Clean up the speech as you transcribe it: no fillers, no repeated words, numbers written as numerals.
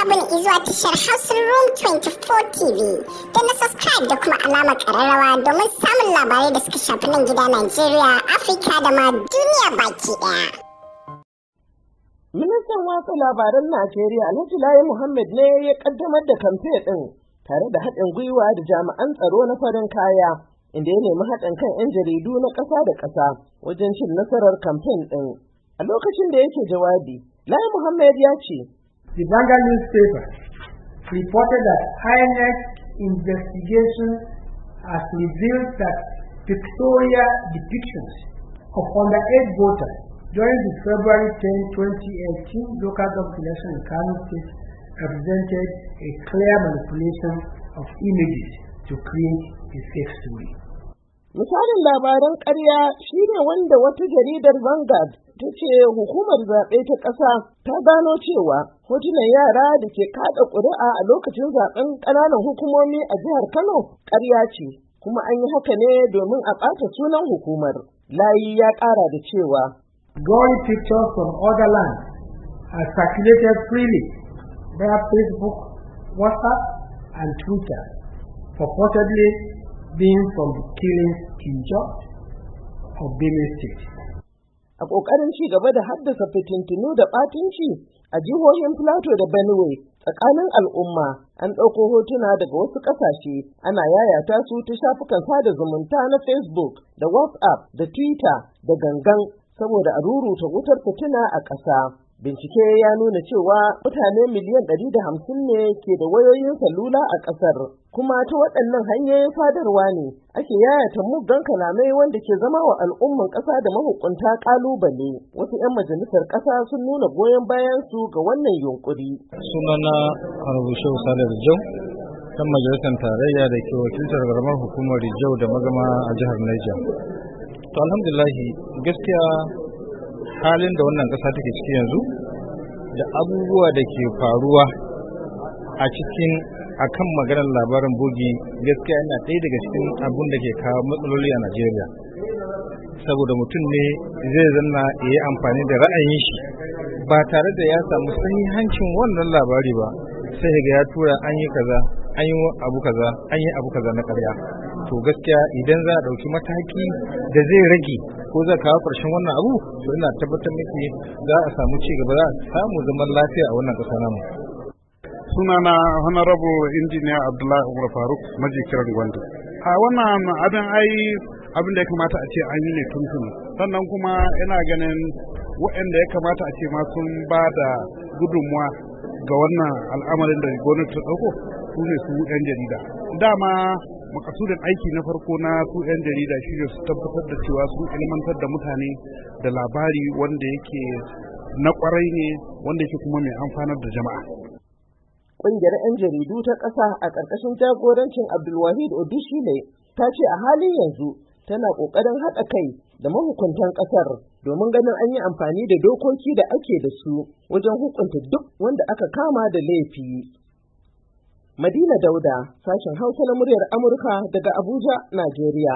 Sabon izuwa tashar Hausa Room 24 TV. Da na subscribe da kuma alamar ƙararrawa domin samun labarai da suka shafi nan gida Najeriya, Afirka da ma duniya baki ɗaya. Ministan watsa labaran Najeriya Alhaji Lai Muhammad ne ya kaddamar da kamfe ɗin tare da haɗin gwiwa da jami'an tsaro na farin kaya, inda ya nemi haɗin kan 'yan jaridu na ƙasa da ƙasa wajen cin nasarar kamfen ɗin. A lokacin da yake jawabi, Lai Muhammad ya ce, The Vanguard newspaper reported that INEC investigation has revealed that pictorial depictions of underage voters during the February 10, 2018 local government election in Kano State represented a clear manipulation of images to create a fake story. Misalin labaran ƙarya shine wanda wata jaridar Vanguard ta ce hukumar zaɓe ta ƙasa ta gano cewa hotunan yara da ke kaɗa ƙuri'a a lokacin zaɓen ƙananan hukumomi a jihar Kano ƙarya ce, kuma an yi haka ne domin a ɓata sunan hukumar. Lai ya ƙara da cewa, Gory pictures from other lands are circulated freely via Facebook, WhatsApp, and Twitter, purportedly being from the killings in Jos of Benue State. A ƙoƙarin ci gaba da haddasa fitintunu da ɓatunci a jihohin Plateau da Benue tsakanin al'umma, an ɗauko hotuna daga wasu ƙasashe ana yayata su ta shafukan sada zumunta na Facebook da WhatsApp da Twitter da gangan saboda a ruruta wutar fitina a ƙasa. Bincike ya nuna cewa mutane miliyan 150 ne ke da wayoyin salula a ƙasar, kuma ta waɗannan hanyoyin sadarwa ne ake yayata muggan kalamai wanda ke zama wa al'umman ƙasa da mahukunta ƙalubale. Wasu 'yan majalisar ƙasa sun nuna goyon bayan su ga wannan yunƙuri. Sunana Honorable Shehu Sale Rijau, ɗan majalisar tarayya da ke wakiltar ƙaramar hukumar Rijau da Magama a jihar Niger. To, alhamdulillahi, gaskiya halin da wannan ƙasa take ciki yanzu da abubuwa da ke faruwa a cikin akan maganar labarin bogi, gaskiya yana ɗaya daga cikin abun da ke kawo matsaloli a Najeriya. Saboda mutum ne zai zanna ya yi amfani da ra'ayin shi ba tare da ya samu sahihancin wannan labari ba, sai ga ya tura an yi kaza, an yi abu kaza, an yi abu kaza na ƙarya. To, gaskiya idan za a ɗauki mataki da zai rage ko zai kawo ƙarshen wannan abu, to ina tabbatar miki za a samu ci gaba, za a samu zaman lafiya a wannan ƙasa namu. Sunana Honorable Engineer Abdullahi Umar Faruk Maji Kiran Gwandu. A wannan abin, ai abin da ya kamata a ce an yi ne tuntuni. Sannan kuma ina ganin waɗanda ya kamata a ce ma sun ba da gudunmuwa ga wannan al'amarin da gwamnati ta ɗauko su ne su 'yan jarida. Dama makasudin aiki na farko na su 'yan jarida shi ne su tabbatar da cewa sun ilmantar da mutane da labari wanda yake na kwarai ne, wanda yake kuma mai amfanar da jama'a. Ƙungiyar 'yan jaridu ta ƙasa a ƙarƙashin jagorancin Abdulwahid Odusile ta ce a halin yanzu tana ƙoƙarin haɗa kai da mahukuntan ƙasar domin ganin an yi amfani da dokoki da ake da su wajen hukunta duk wanda aka kama da laifi. Madina Dauda, sashen Hausa na Muryar Amurka daga Abuja, Najeriya.